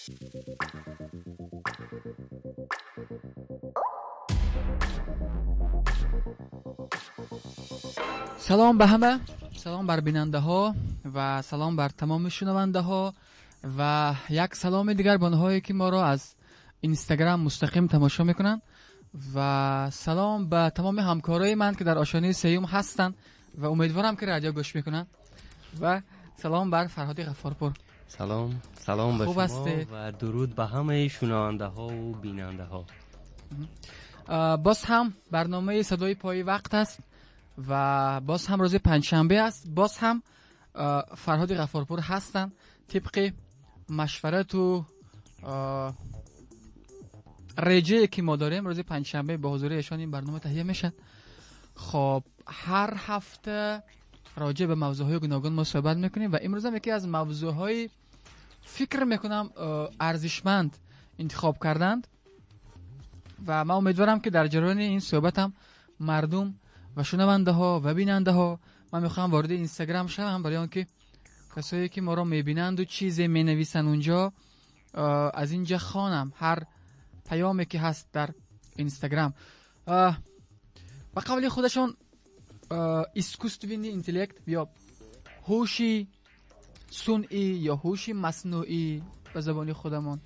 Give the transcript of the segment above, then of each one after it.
Салом ба ҳама, салом бар бинандаҳо ва салом бар тамоми шунавандаҳо ва як саломи дигар ба онҳое ки моро аз Инстаграм мустақим тамошо мекунанд ва салом ба тамоми ҳамкорои ман ки дар ошёнаи сеюм ҳастанд ва умедворам ки радио гӯш мекунанд ва салом бар Фарҳоди Ғаффорпур. Салом, салом ба шумо ва дуруд ба ҳамаи шунавандаҳо ва бинандаҳо. Боз ҳам барномаи садои пои вақт аст ва боз ҳам рӯзи панҷшанбе аст. Боз ҳам Фарҳоди Ғаффорпур ҳастанд. Тибқи машварату реҷае ки мо дорем, рӯзи панҷшанбе бо ҳузури эшон ин барнома таҳия мешавад. Хоб, ҳар ҳафта роҷеъ ба мавзӯъҳои гуногун мо суҳбат мекунем ва имрӯз ҳам яке аз мавзӯъҳои фикр мекунам арзишманд интихоб карданд ва ман умедворам ки дар ҷараёни ин суҳбат ҳам мардум ва шунавандаҳо ва бинандаҳо, ман мехоҳам вориди Инстаграм шавам барои он ки касое ки моро мебинанду чизе менависанд унҷо, аз инҷа хонам ҳар паёме ки ҳаст дар Инстаграм. Ба қавли худашон искусственный интеллект ё ҳуши сунъӣ ё ҳуши маснуӣ ба забони худамон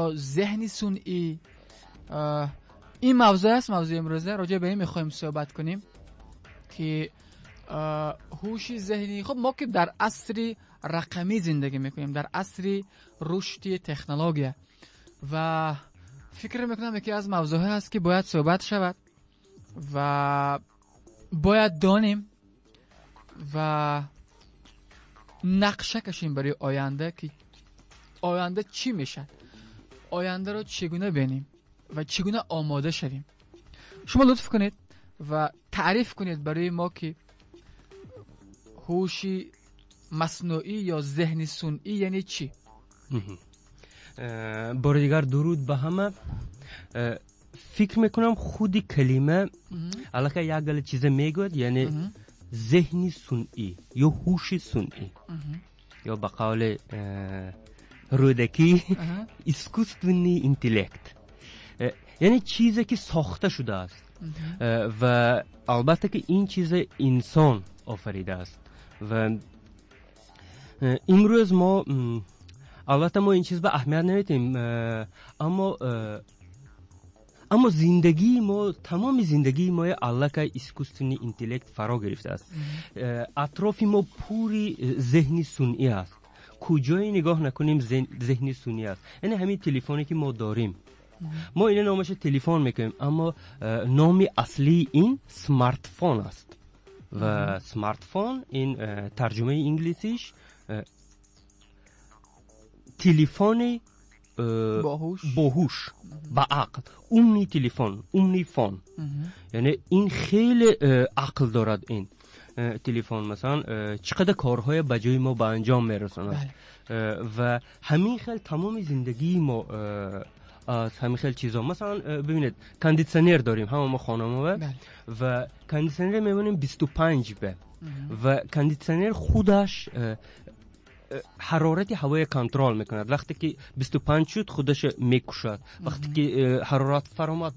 ё зеҳни сунъӣ, ин мавзӯъ аст, мавзӯи имрӯза. Роҷеъ ба ин мехоҳем суҳбат кунем ки ҳуши зеҳнӣ, хуб мо ки дар асри рақамӣ зиндагӣ мекунем, дар асри рушди технология ва фикр мекунам яке аз мавзӯъҳое аст ки бояд суҳбат шавад ва бояд донем ва нақша кашем барои оянда ки оянда чӣ мешавад, ояндаро чӣ гуна бинем ва чӣ гуна омода шавем. Шумо лутф кунед ва таъриф кунед барои мо ки ҳуши маснуӣ ё зеҳни сунъӣ яъне чӣ? Бори дигар дуруд ба ҳама. Фикр мекунам худи калима аллакай як гала чиза мегӯяд, яъне зеҳни сунъӣ ё ҳуши сунъӣ ё ба қавли Рӯдакӣ искусственный интеллект, яъне чизе ки сохта шудааст ва албатта ки ин чиза инсон офаридааст. Ва имрӯз мо албатта мо ин чиз ба аҳамият намедиҳем, аммо зиндагии мо, тамоми зиндагии мо аллакай искусственный интеллект фаро гирифтааст. Атрофи мо пури зеҳни сунъӣ аст. Куҷое нигоҳ накунем зеҳни сунъӣ аст. Яъне ҳамин телефоне ки мо дорем, мо ина номаша телефон мекунем, аммо номи аслии ин смартфон аст. Ва смартфон ин тарҷумаи инглисиш телефони боҳуш, ба ақл, умный телефон, умный фон. Яъне ин хеле ақл дорад ин телефон. Масалан, чӣ қадар корҳое ба ҷои мо ба анҷом мерасонад. Ва ҳамин хел тамоми зиндагии мо аз ҳамин хел чизо. Масалан, бибинед, кондитсионер дорем ҳама мо хонамова ва кондитсионер мемонем 25 бе ва кондитсионер худаш ҳарорати ҳавоя контрол мекунад. Вақте ки 25 шуд, худаша мекушад. Вақте ки ҳарорат фаромад,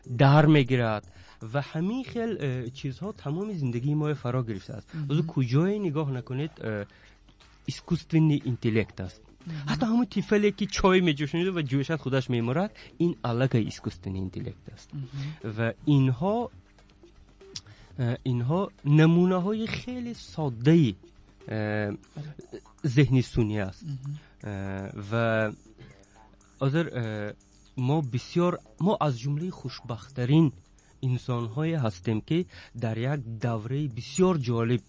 дар мегирад. Ва ҳамин хел чизҳо тамоми зиндагии моро фаро гирифтааст. Озу куҷое нигоҳ накунед, искусственный интеллект аст. Ҳатто ҳамон тифле ки чой меҷӯшонид ва ҷӯшад худаш мемурад, ин аллакай искусственный интеллект аст. Ва инҳо намунаҳои хеле соддаи зеҳни сунъӣ аст. Ва ҳозир мо бисёр, мо аз ҷумлаи хушбахттарин инсонҳое ҳастем ки дар як давраи бисёр ҷолиб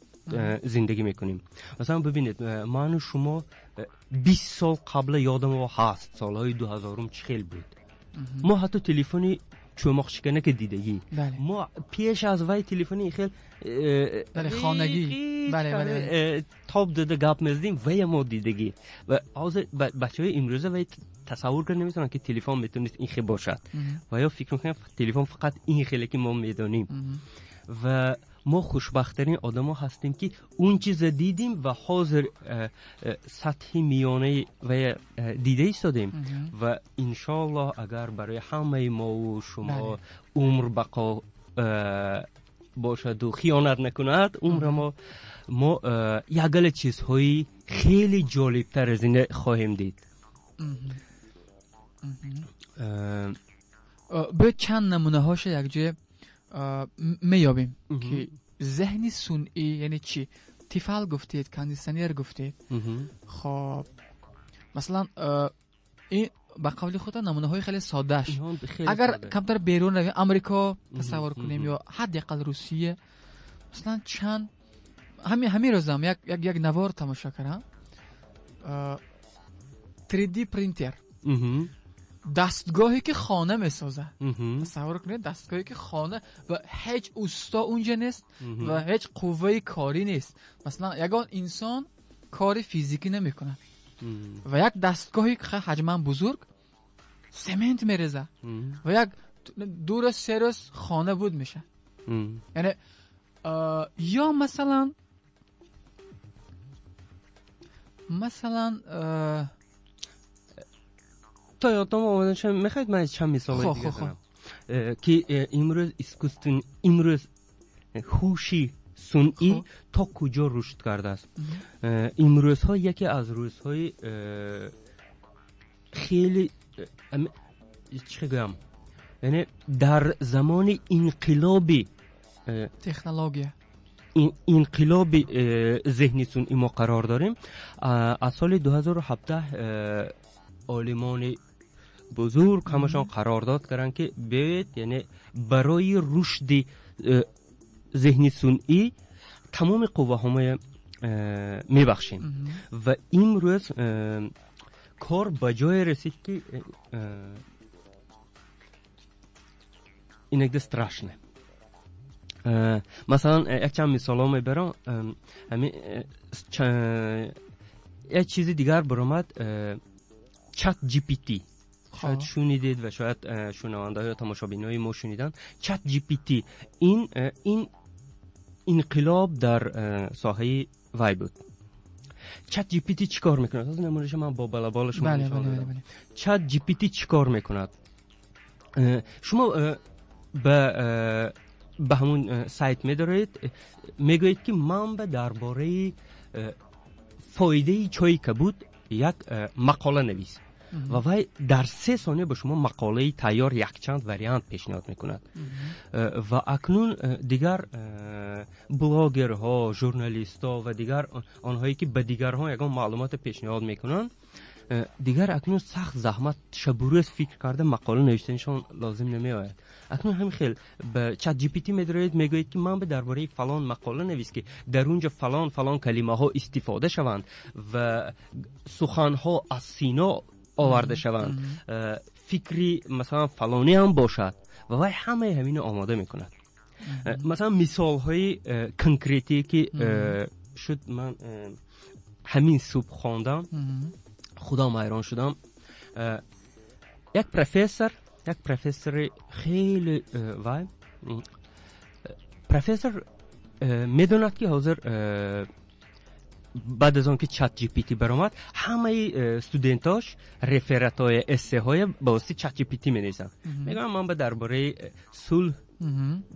зиндагӣ мекунем. Масалан, бибинед, ману шумо 20 сол қабла ёдам ҳаст, солҳои 2000 чӣ хел буд. Мо ҳатто телефони чӯмоқшиканака дидагӣ. Мо пеш аз вай телефони хел хонагӣ тоб дода гап мезадем, вая мо дидагӣ. Ва ҳозир бачаҳои имрӯза вай тасаввур карда наметавонанд ки телефон метавонист ин хел бошад. Ва ё фикр мекунанд телефон фақат ин хеле ки мо медонем. Ва Мо хушбахттарин одамо ҳастем, ки он чиза дидем ва ҳозир сатҳи миёнаи ва дида истодем ва иншоаллоҳ, агар барои ҳамаи мову шумо умр бақо бошаду хиёнат накунад умра, мо ягала чизҳои хеле ҷолибтар аз ин хоҳем дид. Биёед, чанд намунаҳоша якҷоя меёбем, ки зеҳни сунъӣ яъне чӣ. Тифал гуфтед, кондитсионер гуфтед. Хоб, масалан, ин ба қавли худо намунаҳои хеле соддааш. Агар камтар берун равем, Амрико тасаввур кунем ё ҳадди ақал Русия, масалан, чанд ҳамин рӯзам як навор тамошо кардам: 3D принтер, дастгоҳе ки хона месозад. Тасаввур кунед, дастгоҳе ки хона, ва ҳеҷ усто унҷа нест ва ҳеҷ қувваи корӣ нест. Масалан, ягон инсон кори физикӣ намекунад ва як дастгоҳи ҳаҷман бузург семент мерезад ва як 2 рӯз, 3 рӯз хона буд мешавад. Яъне ё масалан то ёдам омаданша, мехоҳед, ман чанд мисолҳои дига занам, ки имрӯз искусствен, имрӯз ҳуши сунъӣ то куҷо рушд кардааст. Имрӯзҳо яке аз рӯзҳои хеле, чӣ гӯям, яъне дар замони инқилоби технология, инқилоби зеҳни сунъӣ мо қарор дорем. Аз соли 2017 олимони бузург ҳамашон қарордод карданд, ки биёед, яъне барои рушди зеҳни сунъӣ тамоми қувваҳомо мебахшем. Ва имрӯз кор ба ҷое расид, ки иногда страшно. Масалан, якчанд мисолҳо мебарам. Як чизи дигар баромад: Чат GPT. Шояд шунидед ва шояд шунавандаҳо ё тамошобинои мо шуниданд. Чат GPT ин инқилоб дар соҳаи вай буд. Чат GPT чӣ кор мекунад? Ҳозир намунаша ман бо балабола шумо нишон додам. Чат GPT чӣ кор мекунад? Шумо ба ҳамун сайт медоред, мегӯед, ки ман ба дар бораи фоидаи чойи кабуд як мақола навис, ва вай дар 3 сония ба шумо мақолаи тайёр, якчанд вариант пешниҳод мекунад. Ва акнун дигар блогерҳо, журналистҳо ва дигар онҳое ки ба дигарҳо ягон маълумотро пешниҳод мекунанд, дигар акнун сахт заҳмат, шабурӯз фикр карда мақола навиштанишон лозим намеояд. Акнун ҳамин хел ба Чат GPT медароед, мегӯед, ки ман ба дар бораи фалон мақола навис, ки дар он ҷо фалон фалон калимаҳо истифода шаванд ва суханҳо аз Сино оварда шаванд, фикри масалан фалонӣ ҳам бошад, ва вай ҳамаи ҳамино омода мекунад. Масалан, мисолҳои конкретие ки шуд, ман ҳамин субҳ хондам, худам ҳайрон шудам. Як профессори хеле, вай профессор медонад, ки ҳозир баъд аз он ки Чат GPT баромад, ҳамаи студентош рефератҳоя, эссеҳоя ба воситаи Чат GPT менависанд. Мегӯям, ман ба дар бораи сулҳ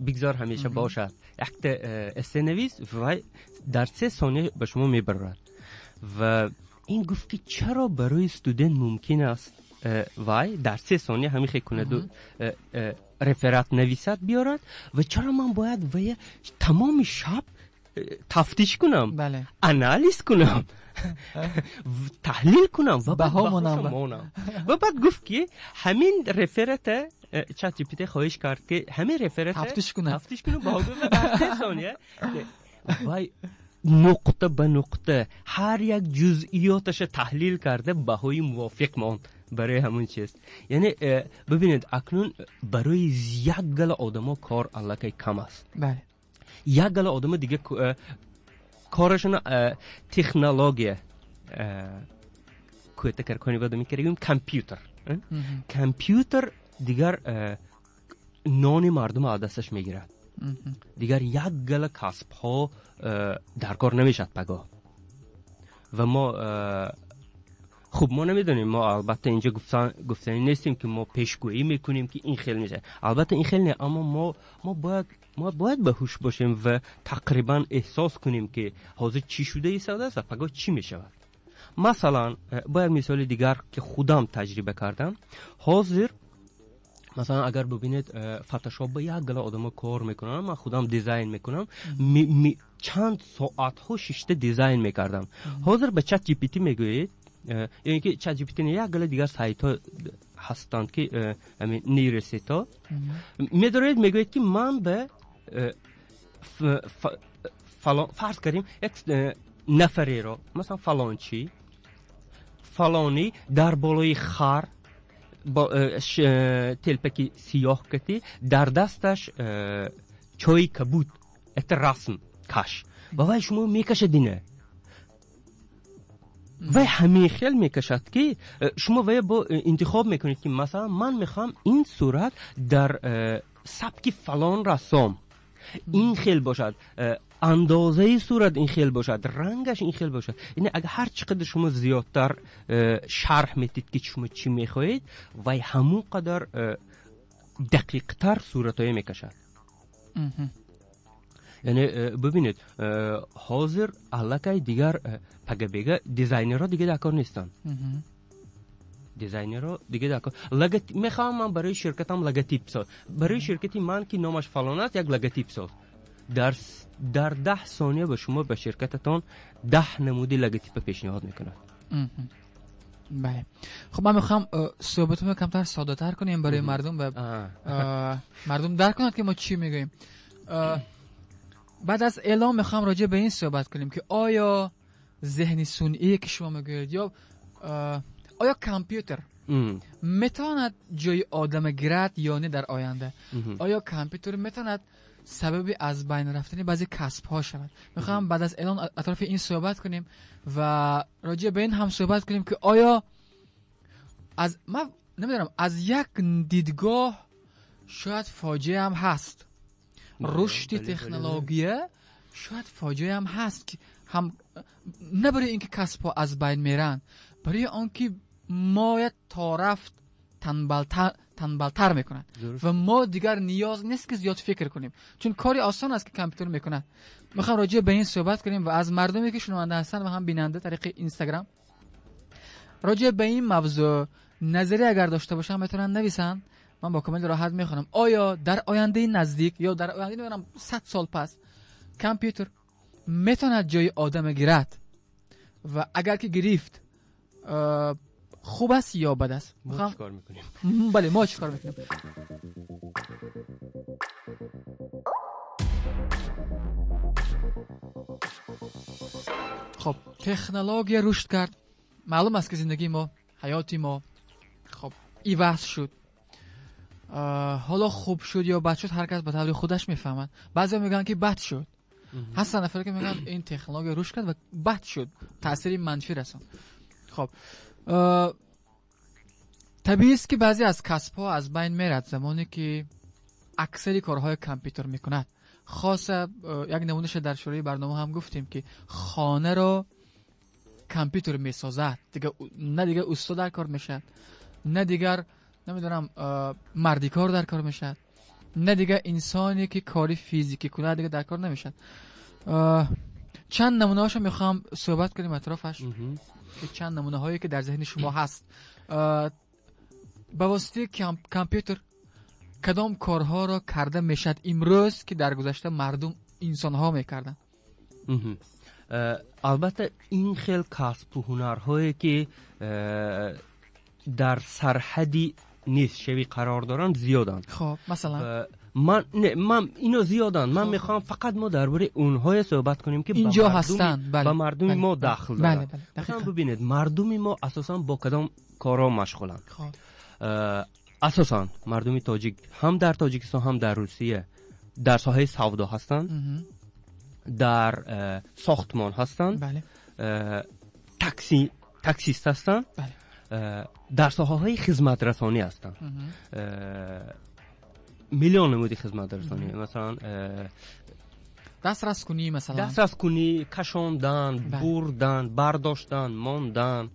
бигзор ҳамеша бошад якта эссе навис, вай дар 3 сония ба шумо мебарорад. Ва ин гуфт, ки чаро барои студент мумкин аст, вай дар 3 сония ҳамин хел кунаду реферат нависад, биёрад, ва чаро ман бояд вая тамоми шаб тафтиш кунам, анализ кунам, таҳлил кунам ва баҳо монам? Ва баъд гуфт, ки ҳамин реферата, Чат GPT хоҳиш кард, ки ҳамин реферата тафтиш кунад. Тафтиш кунад, баҳо, дар 3 сония вай нуқта ба нуқта ҳар як ҷузъиёташа таҳлил карда, баҳои мувофиқ монд барои ҳамун чиз. Яъне бибинед, акнун барои як гала одамо кор аллакай кам аст. Як гала одамо дига корашона технология кӯтакар конибада мекардем, компютер дигар нони мардума аз дасташ мегирад. Дигар як гала касбҳо дар кор намешавад пагоҳ. Ва мо хуб, мо намедонем, мо албатта инҷо гуфтанӣ нестем, ки мо пешгӯӣ мекунем, ки ин хел мешавад. Албатта ин хел не, аммо мо бояд ба ҳуш бошем ва тақрибан эҳсос кунем, ки ҳозир чӣ шуда истодааст ва пагоҳ чӣ мешавад. Масалан, бо як мисоли дигар, ки худам таҷриба кардам, ҳозир масалан агар бибинед, фотошоп ба як гала одамо кор мекунанд, ман худам дизайн мекунам, чанд соатҳо шишта дизайн мекардам. Ҳозир ба чат GPT мегӯед, ё ин ки чат GPT не, як гала дигар сайтҳо ҳастанд, ки ҳамин нейросетҳо медоред, мегӯед, ки ман ба фарз кардем, як нафареро, масалан, фалончи фалонӣ дар болои хар бо телпаки сиёҳ кати, дар дасташ чойи кабуд, якта расм каш, ва вай шумо мекашад ина. Вай ҳамин хел мекашад, ки шумо вая бо интихоб мекунед, ки масалан ман мехоҳам ин сурат дар сабки фалон рассом ин хел бошад, андозаи сурат ин хел бошад, рангаш ин хел бошад. Яъне агар ҳар чӣ қадар шумо зиёдтар шарҳ метид, ки шумо чӣ мехоҳед, вай ҳамон қадар дақиқтар суратҳое мекашад. Яъне бибинед, ҳозир аллакай дигар пагабега дизайнерҳо дига дар кор нестанд, дизайнерҳо дига дар кор. Мехоҳам ман барои ширкатам логотип соз, барои ширкати ман, ки номаш фалон аст, як логотип соз, дар 10 сония ба шумо ба ширкататон 10 намуди логотипа пешниҳод мекунад. Бале, хуб, ман мехоҳам суҳбатро камтар соддатар кунем барои мардум ва мардум дарк кунад, ки мо чӣ мегӯем. Баъд аз эълон мехоҳам роҷеъ ба ин суҳбат кунем, ки оё зеҳни сунъие, ки шумо мегӯед, ё оё компютер метавонад ҷои одама гирад ё не дар оянда, оё компютер метавонад сабаби аз байн рафтани баъзе касбҳо шавад. Мехоҳам баъд аз эълон атрофи ин суҳбат кунем ва роҷеъ ба ин ҳам суҳбат кунем, ки оё аз ман намедонам, аз як дидгоҳ шояд фоҷиаам ҳаст, рушди технология шояд фоҷиаам ҳаст, ки ҳам на барои ин ки касбҳо аз байн меранд, барои он ки моя торафт танбалтар мекунад ва мо дигар ниёз нест, ки зиёд фикр кунем, чун кори осон аст, ки компютер мекунад. Мехоҳам роҷеъ ба ин суҳбат кунем ва аз мардуме, ки шунаванда ҳастанд ва ҳам бинанда тариқи инстаграм, роҷеъ ба ин мавзӯъ назария агар дошта бошанд, метавонанд нависанд, ман бо комили роҳат мехонам. Оё дар ояндаи наздик ё дар ояндаи, намедонам, 100 сол пас компютер метавонад ҷои одама гирад ва агар ки гирифт, хуб аст ё бад аст? Мо чӣ кор мекунем? Бале, мо чӣ кор мекунем? Хоб, технология рушд кард, маълум аст, ки зиндагии мо, ҳаёти мо, хоб, иваз шуд. Ҳоло хуб шуд ё бад шуд, ҳар кас ба таври худаш мефаҳмад. Баъзео мегӯянд, ки бад шуд, ҳастанд нафаре, ки мегӯянд, ин технология рушд кард ва бад шуд, таъсири манфӣ расонд. Хоб, табиист, ки баъзе аз касбҳо аз байн мерад, замоне ки аксари корҳои компютер мекунад. Хоса як намунаша дар шурӯи барнома ҳам гуфтем, ки хонаро компютер месозад, дига на дигар усто дар кор мешавад, на дигар, намедонам, мардикор дар кор мешавад, на дигар инсоне, ки кори физикӣ кунад, дигар дар кор намешавад. Чанд намунаҳошо мехоҳам суҳбат кунем атрофаш, ки чанд намунаҳое, ки дар зеҳни шумо ҳаст, ба воситаи компютер кадом корҳоро карда мешавад имрӯз, ки дар гузашта мардум, инсонҳо мекарданд? Албатта, ин хел касбу ҳунарҳое, ки дар сарҳади нестшавӣ қарор доранд, зиёданд. Хоб, масалан? Ман не, ман ино зиёданд, ман мехоҳам фақат мо дар бораи онҳое суҳбат кунем, ки инҷо ҳастанд, ба мардуми мо дахл дорад. Масалан, бибинед, мардуми мо асосан бо кадом корҳо машғуланд? Асосан мардуми тоҷик ҳам дар Тоҷикистон, ҳам дар Русия дар соҳаи савдо ҳастанд, дар сохтмон ҳастанд, таксист ҳастанд, дар соҳаҳои хизматрасонӣ ҳастанд. Миллион намуди хизматрасонӣ, масалан, дастрас кунӣ, масалан, дастрас кунӣ, кашондан, бурдан, бардоштан, мондан,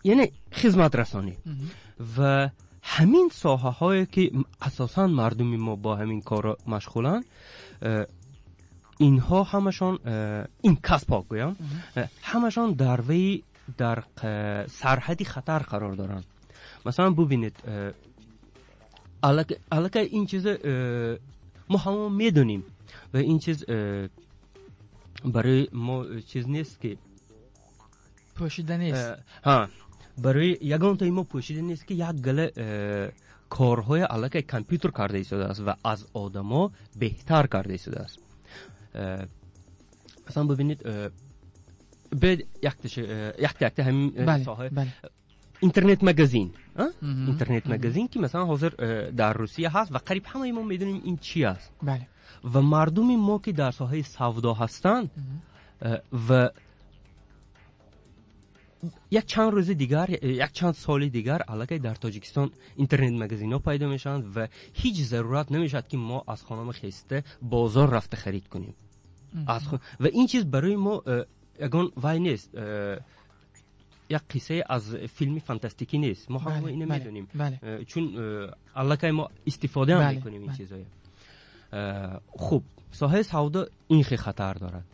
яъне хизматрасонӣ. Ва ҳамин соҳаҳое ки асосан мардуми мо бо ҳамин корро машғуланд, инҳо ҳамашон, ин касбҳо гӯям, ҳамашон дар вай дар сарҳади хатар қарор доранд. Масалан, бубинед, аллакай ин чиз мо ҳамон медонем ва ин чиз барои мо чиз нест ки пӯшида нест. Ҳа, барои ягонтаи мо пӯшида нест, ки як гала корҳои аллакай компютер карда истодааст ва аз одамо беҳтар карда истодааст. Масалан, бубинед, биёед якта якта ҳамин соҳа. Интернет магазин, интернет магазин ки, масалан, ҳозир дар Русия ҳаст ва қариб ҳамаи мо медонем, ин чи аст. Ва мардуми мо ки дар соҳаи савдо ҳастанд, ва як чанд рӯзи дигар, як чанд соли дигар аллакай дар Тоҷикистон интернет магазинҳо пайдо мешаванд ва ҳеҷ зарурат намешавад, ки мо аз хонама хеста бозор рафта харид кунем. Ва ин чиз барои мо ягон вай нест, як қиссае аз филми фантастикӣ нест. Мо ҳама ина медонем, чун аллакай мо истифодаам мекунем ин чизҳоя. Хуб, соҳаи савдо ин хел хатар дорад.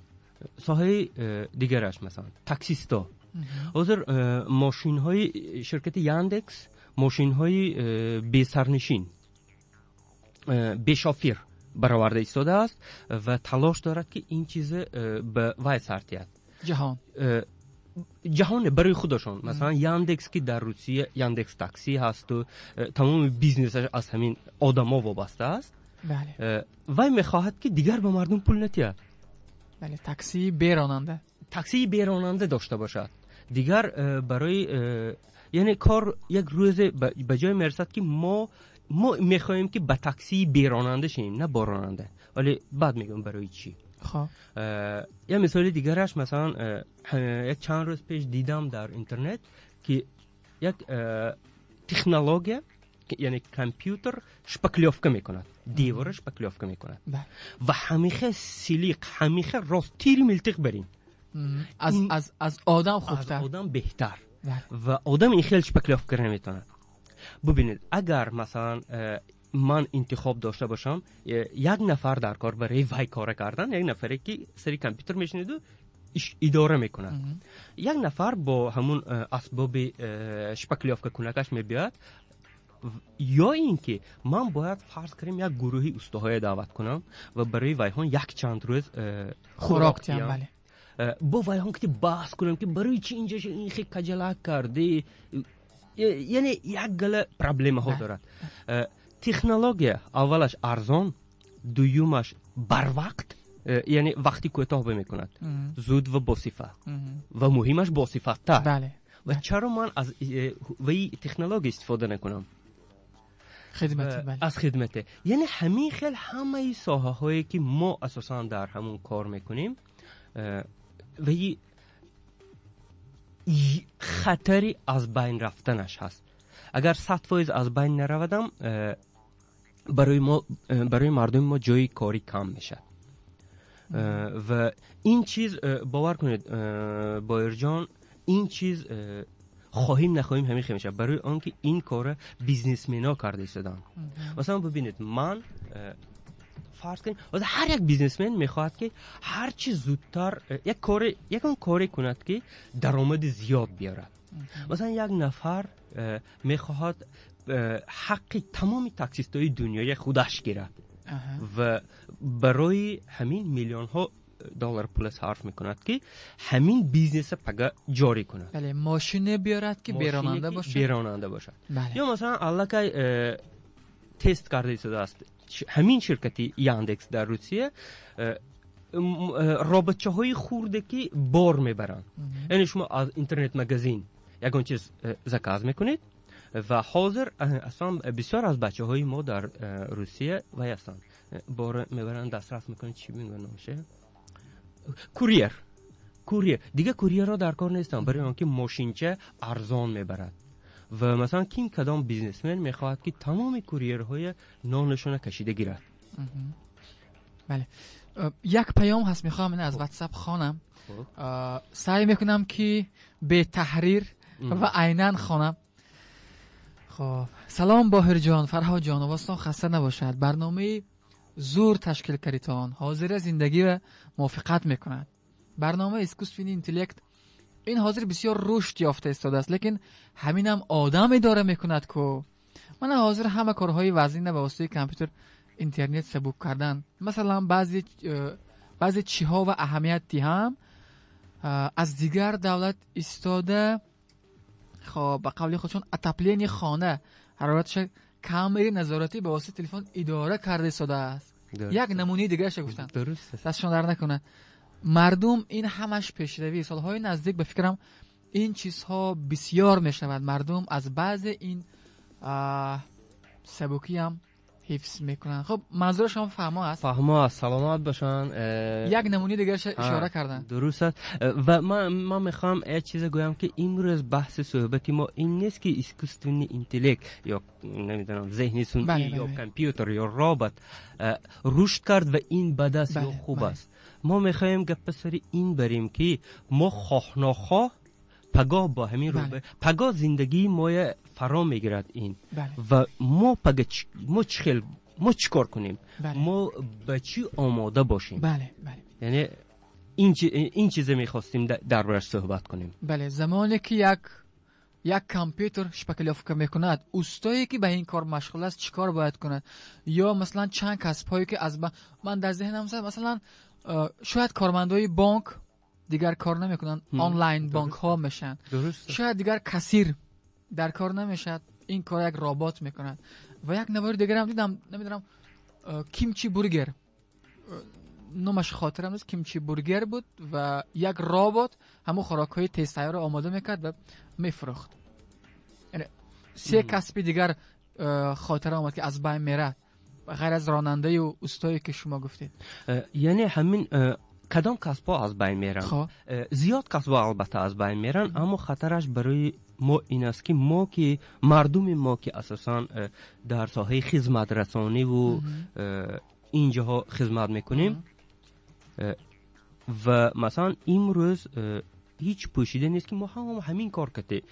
Соҳаи дигараш, масалан, таксисто. Ҳозир мошинҳои ширкати Яндекс, мошинҳои бесарнишин, бешофир бароварда истодааст ва талош дорад, ки ин чизе ба вай сар диҳад. Ҷаҳон. Ҷаҳоне барои худашон. Масалан, Яндекс, ки дар Русия Яндекс Такси ҳасту тамоми бизнесаш аз ҳамин одамо вобаста аст, вай мехоҳад, ки дигар ба мардум пул натиҳад. Бале, таксии беронанда. Таксии беронанда дошта бошад дигар. Барои яъне кор як рӯзе ба ҷое мерасад, ки мо мехоҳем, ки ба таксии беронанда шинем, на бо ронанда. Вале баъд мегӯям, барои чӣ. Як мисоли дигараш, масалан, як чанд рӯз пеш дидам дар интернет, ки як технология, яъне компютер шпаклёвка мекунад, девора шпаклёвка мекунад ва ҳамиха силиқ, ҳамиха рост, тири милтиқ барин. Аз одам хубтар. Аз одам беҳтар. Ва одам ин хел шпаклёвка карда наметавонад. Бубинед, агар, масалан, ман интихоб дошта бошам, як нафар дар кор барои вай кора кардан, як нафаре ки сари компютер мешинаду идора мекунад, як нафар бо ҳамун асбоби шпаклёвка кунакаш мебиёяд, ё ин ки ман бояд, фарз кунем, як гурӯҳи устоҳое даъват кунам ва барои вайҳон як чанд рӯз хӯрок диҳам, бо вайҳон ки баҳс кунам, ки барои чи инҷаша ин хел каҷалак кардӣ. Яъне як гала проблемаҳо дорад. Технология аввалаш арзон, дуюмаш барвақт, яъне вақти кӯтоҳ мекунад, зуд ва босифат, ва муҳимаш босифаттар. Ва чаро ман аз ваи технология истифода накунам? Аз хидмате. Яъне ҳамин хел ҳамаи соҳаҳое ки мо асосан дар ҳамун кор мекунем, ваи хатари аз байн рафтанаш ҳаст. Агар 100% аз байн наравадам, барои мо, барои мардуми мо ҷои корӣ кам мешавад. Ва ин чиз, бовар кунед, Боирҷон, ин чиз хоҳем нахоҳем ҳамин хел мешавад, барои он ки ин кора бизнесмено карда истоданд. Масалан, бубинед, ман, фарз кунем, ҳар як бизнесмен мехоҳад, ки ҳарчи зудтар як коре, ягон коре кунад, ки даромади зиёд биёрад. Масалан, як нафар мехоҳад ҳаққи тамоми таксистои дунёя худаш гирад ва барои ҳамин миллионҳо доллар пула сарф мекунад, ки ҳамин бизнеса пага ҷорӣ кунад. Бале, мошине биёрад, ки беронанда бошад. Беронанда бошад. Ё, масалан, аллакай тест карда истодааст ҳамин ширкати Яндекс дар Русия роботчаҳои хурде, ки бор мебаранд. Яъне шумо аз интернет магазин ягон чиз заказ мекунед ва ҳозир аслан бисёр аз бачаҳои мо дар Русия вай ҳастанд, бор мебаранд, дастрас мекунанд. Чӣ мегӯянд номаше? Курьер, курьер. Дигар курьерро дар кор нестанд, барои он ки мошинча арзон мебарад. Ва масалан ким кадом бизнесмен мехоҳад, ки тамоми курьерҳои нонашона кашида гирад? Бале, як паём ҳаст, мехоҳам аз WhatsApp хонам. Саъй мекунам, ки бетаҳрир ва айнан хонам. Хоб, салом, Боҳирҷон, Фарҳодҷон, овозтон хаста набошад. Барномаи зур ташкил кардитон, ҳозира зиндагиро мувофиқат мекунад. Барномаи искусственный интеллект ин ҳозир бисёр рушд ёфта истодааст, лекин ҳаминам одам идора мекунад ку. Мана ҳозир ҳама корҳои вазнина ба воситаи компютер, интернет сабук кардан. Масалан, баъзе чиҳо ва аҳамият диҳам, аз дигар давлат истода, хоб, ба қавли худшон, отопление хона, ҳароратша камери назоратӣ ба воситаи телефон идора карда истодааст. Як намунаи дигарша гуфтанд. Дастшон дар накунад. Мардум, ин ҳамаш пешравӣ. Солҳои наздик, ба фикрам, ин чизҳо бисёр мешавад. Мардум аз баъзе ин сабукиам ҳифз мекунанд. Хуб, манзури шумо фаҳмо аст? Фаҳмо аст, саломат бошанд. Як намунаи дигарша ишора карданд. Дуруст аст. Ва ман мехоҳам як чизе гӯям, ки имрӯз баҳси суҳбати мо ин нест, ки искусственный интеллект ё, намедонам, зеҳни сунъӣ ё компютер ё робот рушд кард ва ин бад аст ё хуб аст. Мо мехоҳем гапа сари ин барем, ки мо хоҳ нохоҳ пагоҳ бо ҳамин рӯ пагоҳ зиндагии моя фаро мегирад ин. Ва мо пага мо чӣ хел, мо чӣ кор кунем, мо ба чӣ омода бошем? Яъне ин чизе мехостем дар бораш суҳбат кунем. Бале, замоне ки як компютер шпаклёвка мекунад, устое ки ба ин кор машғул аст, чӣ кор бояд кунад? Ё масалан, чанд касбҳое ки аз ман дар зеҳнам, масалан, шояд кормандои бонк дигар кор намекунанд, онлайн бонкҳо мешаванд. Шояд дигар кассир дар кор намешавад, ин кор як робот мекунад. Ва як навори дигарам дидам, намедонам, кимчи бургер номаш, хотирам нест, кимчи бургер буд ва як робот ҳамон хӯрокҳои тезтайёрро омода мекард ва мефурӯхт. Се касби дигар хотира омад, ки аз байн мерад, ғайр аз ронандаю устое, ки шумо гуфтед. Яъне ҳамин кадом касбҳо аз байн меранд? Зиёд касбҳо, албатта, аз байн меранд, аммо хатараш барои мо ин аст, ки мо, ки мардуми мо, ки асосан дар соҳаи хизматрасониву ин ҷоҳо хизмат мекунем. Ва масалан, имрӯз ҳеҷ пӯшида нест, ки мо ҳама ҳамин кор кати,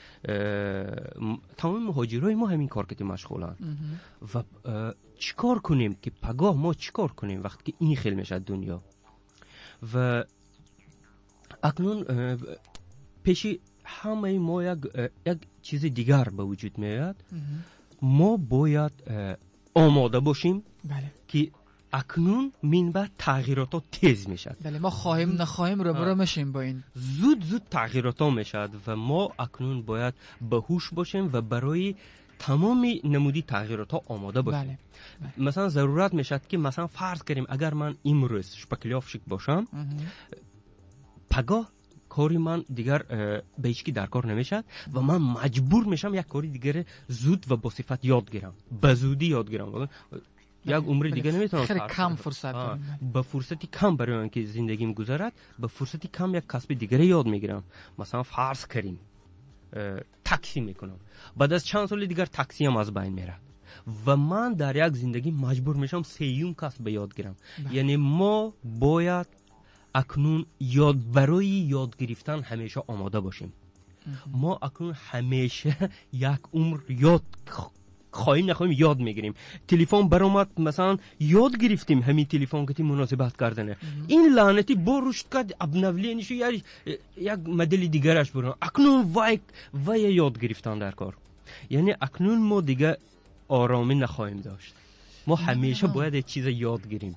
тамоми муҳоҷирҳои мо ҳамин кор кати машғуланд. Ва чӣ кор кунем, ки пагоҳ мо чӣ кор кунем, вақте ки ин хел мешавад дунё? Ва акнун пеши ҳамаи мо як чизи дигар ба вуҷуд меояд. Мо бояд омода бошем, ки акнун минбаъд тағйиротҳо тез мешавад. Бале, мо хоҳем нахоҳем, рӯбарӯ мешем бо ин. Зуд зуд тағйиротҳо мешавад ва мо акнун бояд ба ҳуш бошем ва барои тамоми намуди тағйиротҳо омода бошем. Масалан, зарурат мешавад, ки масалан, фарз кардем, агар ман имрӯз шпаклёвщик бошам, пагоҳ кори ман дигар ба ҳеҷ ки дар кор намешавад ва ман маҷбур мешавам як кори дигаре зуд ва босифат ёд гирам, ба зудӣ ёд гирам. Як умри дига наметавонам. Хеле кам фурсат. Ба фурсати кам барои он ки зиндагим гузарад, ба фурсати кам як касби дигаре ёд мегирам. Масалан, фарз кардем, таксӣ мекунам. Баъд аз чанд соли дигар таксиам аз байн мерад ва ман дар як зиндагӣ маҷбур мешавам сеюм касб ба ёд гирам. Яъне мо бояд акнун ёд барои ёд гирифтан ҳамеша омода бошем. Мо акнун ҳамеша як умр ёд, хоҳем нахоҳем, ёд мегирем. Телефон баромад, масалан, ёд гирифтем ҳамин телефон кати муносибат кардане. Ин лаънатӣ бо рушд кард, обновление шу, як модели дигараш бурон, акнун вай вая ёд гирифтан дар кор. Яъне акнун мо дига оромӣ нахоҳем дошт, мо ҳамеша бояд як чиза ёд гирем.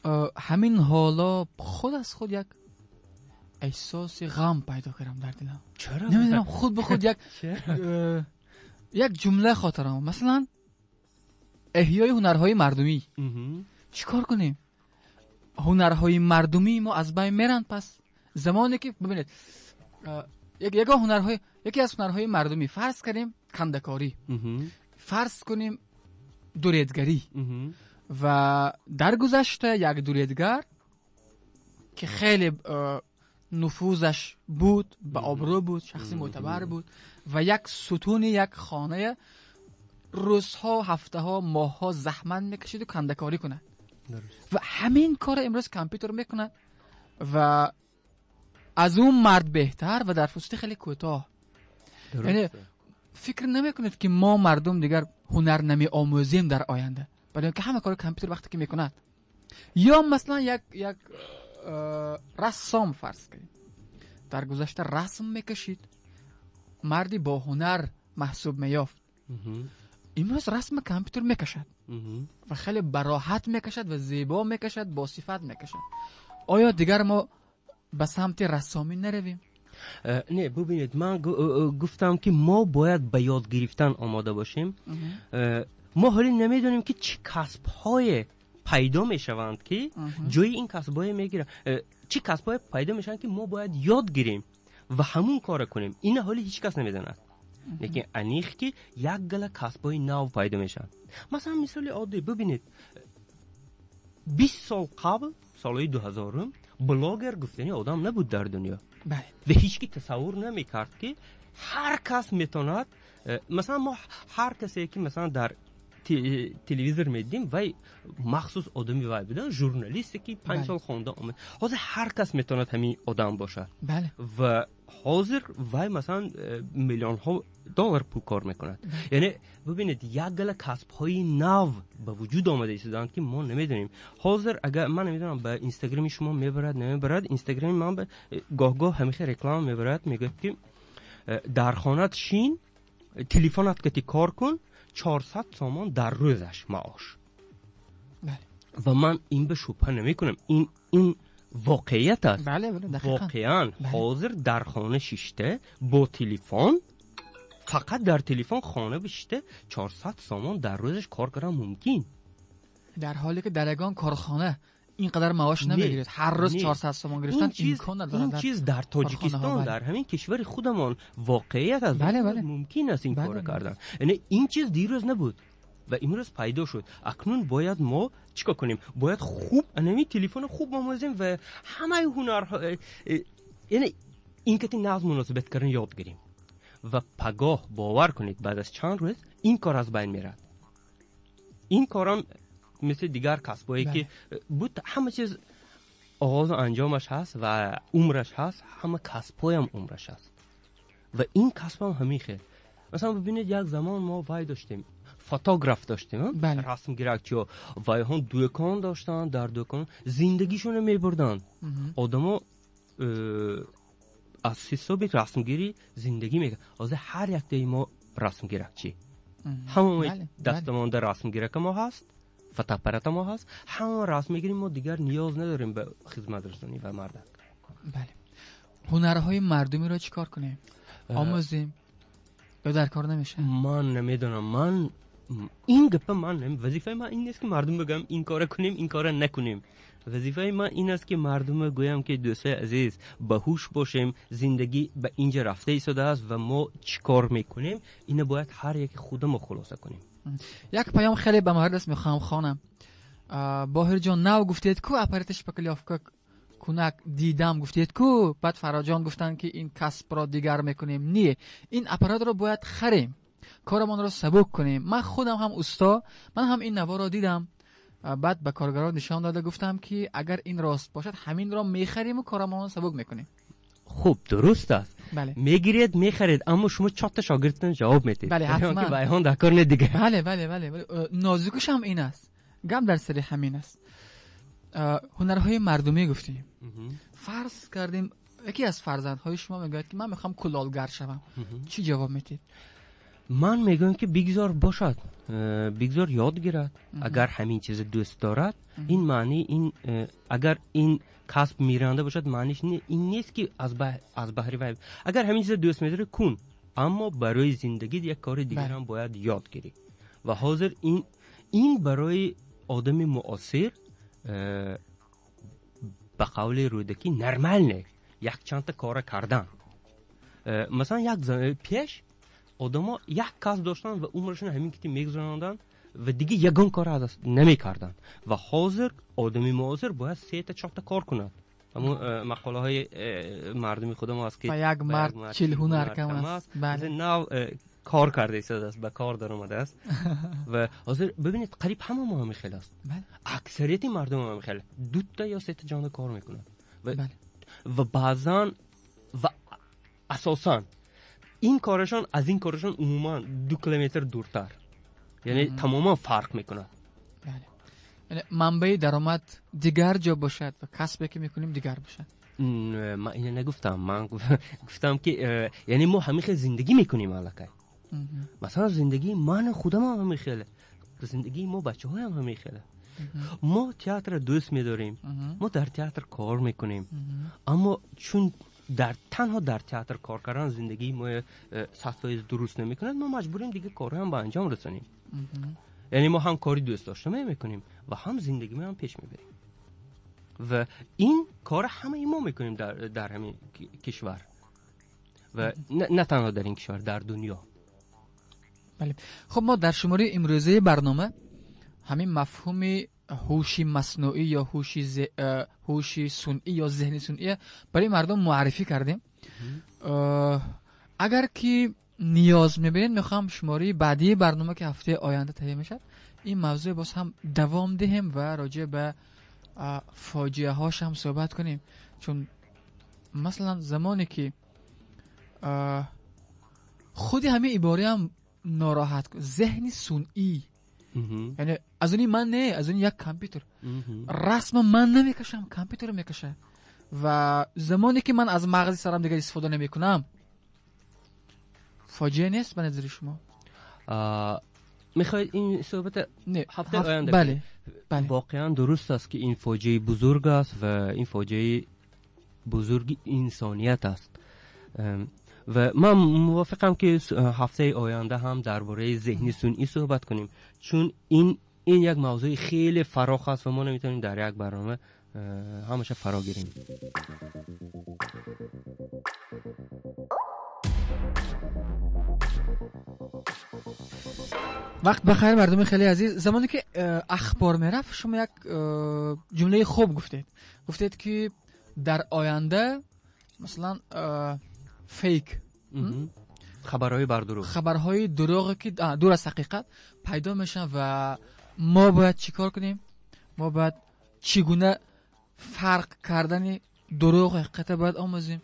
Ҳамин ҳоло худ аз худ як эҳсоси ғам пайдо кардам дар дилам. Чаро? Намедонам, худ ба худ як ҷумла хотирам, масалан, эҳёи ҳунарҳои мардумӣ. Чӣ кор кунем? Ҳунарҳои мардумии мо аз байн меранд. Пас замоне ки, бибинед, ягон ҳунарҳои, яке аз ҳунарҳои мардумӣ, фарз кардем, кандакорӣ, фарз кунем, дуредгарӣ. Ва дар гузашта як дуредгар, ки хеле нуфузаш буд, ба обрӯ буд, шахси мӯътабар буд ва як сутуни як хона рӯзҳо, ҳафтаҳо, моҳҳо заҳмат мекашид ва кандакорӣ кунад. Ва ҳамин корро имрӯз компютер мекунад ва аз он мард беҳтар ва дар фурсати хеле кӯтоҳ. Яъне фикр намекунед ки мо мардум дигар ҳунар намеомӯзем дар оянда, барои инки ҳама кори компютер вақте ки мекунад. Ё масалан як рассом фарз кунем, дар гузашта расм мекашид, марди бо ҳунар маҳсуб меёфт. Имрӯз расми компютер мекашад ва хеле бароҳат мекашад ва зебо мекашад, бо сифат мекашад. Оё дигар мо ба самти рассомӣ наравем? Не, бубинед, ман гуфтам ки мо бояд ба ёд гирифтан омода бошем. Мо ҳоло намедонем ки чӣ касбҳое пайдо мешаванд ки ҷои ин касбҳое мегиранд, чӣ касбҳое пайдо мешаванд ки мо бояд ёд гирем ва ҳамун корро кунем. Ина ҳоло ҳеҷ кас намедонад. Лекин аниқ ки як гала касбҳои нав пайдо мешаванд. Масалан, мисоли оддӣ бубинед, 20 сол қабл, солҳои 2000, блогер гуфтани одам набуд дар дунё. Ва ҳеҷ ки тасаввур намекард ки ҳар кас метавонад, масалан мо ҳар касе ки масалан дар телевизор медидем, вай махсус одами вай будан, журналисте ки 5 сол хонда омад. Ҳозир ҳар кас метавонад ҳамин одам бошад. Ва ҳозир вай масалан миллионҳо доллар пул кор мекунад. Яъне бубинед, як гала касбҳои нав ба вуҷуд омада истоданд ки мо намедонем. Ҳозир агар ман намедонам ба инстаграми шумо мебарад, намебарад, инстаграми ман гоҳ-гоҳ ҳамеша реклама мебарад, мегӯяд ки дар хонат шин, телефонат кати кор кун, 400 сомон дар рӯзаш маош. Ва ман ин ба шубҳа намекунам, ин воқеият аст. Воқеан ҳозир дар хона шишта бо телефон, фақат дар телефон хона бишишта 400 сомон дар рӯзаш кор кардан мумкин, дар ҳоле ки дар ягон корхона ин қадар маош намегиред. Ҳар рӯз 400 сомон гирифтан имкон надорад. Ин чиз дар Тоҷикистон, дар ҳамин кишвари худамон воқеият аст. Мумкин аст ин корро кардан. Яъне ин чиз дирӯз набуд ва имрӯз пайдо шуд. Акнун бояд мо чӣ кор кунем? Бояд хуб ҳамин телефонро хуб омӯзем ва ҳамаи ҳунарҳо, яъне ин кати нағз муносибат кардан ёд гирем. Ва пагоҳ бовар кунед, баъд аз чанд рӯз ин кор аз байн меравад. Ин корам мисли дигар касбҳое ки буд, ҳама чиз оғозу анҷомаш ҳаст ва умраш ҳаст, ҳама касбҳоям умраш ҳаст ва ин касбам ҳамин хел. Масалан бибинед, як замон мо вай доштем, фотограф доштем, расмгиракчиҳо, вайҳон дӯкон доштанд, дар дӯкон зиндагишонро мебурданд. Одамо аз ҳисоби расмгирӣ зиндагӣ мекард. Ҳозир ҳар яктаи мо расмгиракчӣ, ҳамаи дастамонда расмгирака мо ҳаст, фотоаппарата мо ҳаст, ҳама расм мегирем, мо дигар ниёз надорем ба хизматрасонӣ ва мардак. Бале, ҳунарҳои мардумиро чӣ кор кунем? Омӯзем ё дар кор намешавад? Ман намедонам, ман ин гапа ман вазифаи ман ин нест ки мардум бигӯям ин кора кунем, ин кора накунем. Вазифаи ман ин аст ки мардума гӯям ки дӯстои азиз, ба ҳуш бошем, зиндагӣ ба инҷа рафта истодааст ва мо чӣ кор мекунем, ина бояд ҳар яке худамо хулоса кунем. Як паём хеле ба маврид аст, мехоҳам хонам. Боҳирҷон, нав гуфтед ку аппарати шпаклёвка кунак дидам гуфтед ку, баъд Фароҷон гуфтанд ки ин касбро дигар мекунем. Не, ин аппаратро бояд харем, корамонро сабук кунем. Ман худам ҳам усто, ман ҳам ин наворо дидам, баъд ба коргарон нишон дода гуфтам ки агар ин рост бошад ҳаминро мехарем ва корамонро сабук мекунем. Хуб, дуруст аст. Мегиред, мехаред, аммо шумо чорта шогирдтон ҷавоб медиҳед. Бале, ҳатман. Ки вайҳон дар кор не дигар. Бале, бале, бале. Нозукиш ҳам ин аст. Гап дар сари ҳамин аст. Ҳунарҳои мардумӣ гуфтем. Фарз кардем яке аз фарзандҳои шумо мегӯяд ки ман мехоҳам кулолгар шавам. Чӣ ҷавоб медиҳед? Ман мегӯям ки бигзор бошад, бигзор ёд гирад. Агар ҳамин чизро дӯст дорад, ин маънии ин, агар ин касб миранда бошад, маъниш ин нест ки аз баҳри вай. Агар ҳамин чизро дӯст медорӣ, кун, аммо барои зиндагӣ як кори дигарам бояд ёд гирӣ. Ва ҳозир ин барои одами муосир, ба қавли Рӯдакӣ, нормалне якчандта кора кардан. Масалан, як пеш одамо як касб доштанд ва умрашонро ҳамин кити мегузаронданд ва дига ягон кор намекарданд. Ва ҳозир одами муосир бояд сета чорта кор кунад. Ҳамон мақолаҳои мардуми худамо аст, ки ба як мард 40 ҳунар кам аст. Бале. Нав кор карда истодааст, ба кор даромадааст. Ва ҳозир бибинед, қариб ҳама мо ҳамин хел аст. Аксарияти мардум ҳамин хел дута ё сета ҷонда кор мекунад ва баъзан ва асосан ин корашон аз ин корашон умуман 2 километр дуртар, яъне тамоман фарқ мекунад. Яъне манбаи даромад дигар ҷо бошад ва касбе ки мекунем дигар бошад. Ман ина нагуфтам, ман гуфтам, ки яъне мо ҳамин хел зиндагӣ мекунем аллакай. Масалан, зиндагии ман худам ҳам ҳамин хеле, зиндагии мо бачаҳоям ҳамин хеле. Мо театрро дӯст медорем, мо дар театр кор мекунем, аммо чун танҳо дар театр кор кардан зиндагии мо 100% дуруст намекунад, мо маҷбурем дигар корҳоям ба анҷом расонем. Яъне мо ҳам кори дӯст дошта мекунем ва ҳам зиндагиам пеш мебарем ва ин кор ҳамаи мо мекунем дар ҳамин кишвар ва на танҳо дар ин кишвар, дар дунё. Бале. Хуб, мо дар шумораи имрӯзаи барнома ҳамин мафҳуми ҳуши маснуӣ ё ҳуши сунъӣ ё зеҳни сунъӣ барои мардум муаррифӣ кардем. Агар ки ниёз мебинед, мехоҳам шумораи баъдии барнома, ки ҳафтаи оянда таҳия мешавад, ин мавзӯъ боз ҳам давом диҳем ва роҷеъ ба фоҷиаҳош ҳам суҳбат кунем. Чун масалан замоне ки худи ҳамин ибораам нороҳат, зеҳни сунъӣ, яъне аз они ман не, аз они як компютер. Расма ман намекашам, компютер мекашад. Ва замоне ки ман аз мағзи сарам дигар истифода намекунам, фоҷиа нест ба назари шумо? Мехоҳед ин суҳбат не, ҳафтаи оянда? Бале, бале. Воқеан дуруст аст, ки ин фоҷиаи бузург аст ва ин фоҷиаи бузурги инсоният аст. Ва ман мувофиқам, ки ҳафтаи оянда ҳам дар бораи зеҳни сунъӣ суҳбат кунем, чун ин як мавзӯи хеле фарох аст ва мо наметавонем дар як барнома ҳамаша фаро гирем. Вақт бахайр, мардуми хеле азиз. Замоне ки ахбор мерафт, шумо як ҷумлаи хуб гуфтед. Гуфтед, ки дар оянда масалан фейк, хабарҳои бардурӯғ, хабарҳои дурӯғе ки дур аз ҳақиқат пайдо мешаванд ва мо бояд чӣ кор кунем? Мо бояд чӣ гуна фарқ кардани дурӯғ ҳақиқатро бояд омӯзем.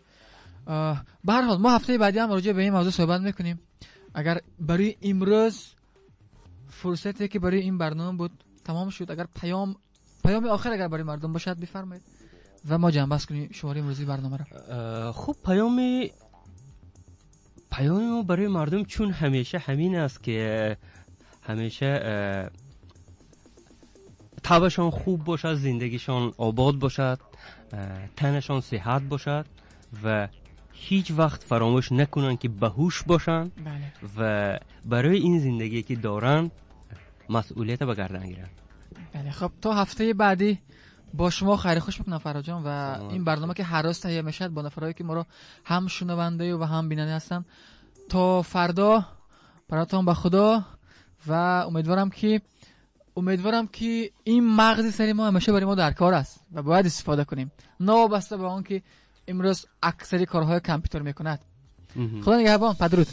Ба ҳар ҳол, мо ҳафтаи баъдӣ ҳам роҷеъ ба ин мавзӯъ суҳбат мекунем. Агар барои имрӯз фурсате ки барои ин барнома буд тамом шуд, агар паёми охир агар барои мардум бошад, бифармоед ва мо ҷамъбаст кунем шумораи имрӯзии барномаро. Хуб, паёми мо барои мардум чун ҳамеша ҳамин аст, ки ҳамеша табашон хуб бошад, зиндагишон обод бошад, танашон сиҳат бошад ва ҳеҷ вақт фаромӯш накунанд, ки баҳуш бошанд ва барои ин зиндагие ки доранд масъулиятро ба гардан гиранд. Бале, хуб, то ҳафтаи баъдӣ бо шумо хайру хуш мекунам, Фарҳодҷон, ва ин барнома ки ҳар рӯз таҳия мешавад бо нафарҳое ки моро ҳам шунавандаю ва ҳам бинанда ҳастанд. То фардо, баротон ба Худо, ва умедворам ки ин мағзи сари мо ҳамеша барои мо дар кор аст ва бояд истифода кунем, новобаста ба он ки имрӯз аксари корҳои компютер мекунад. Худо нигаҳбон, падруд.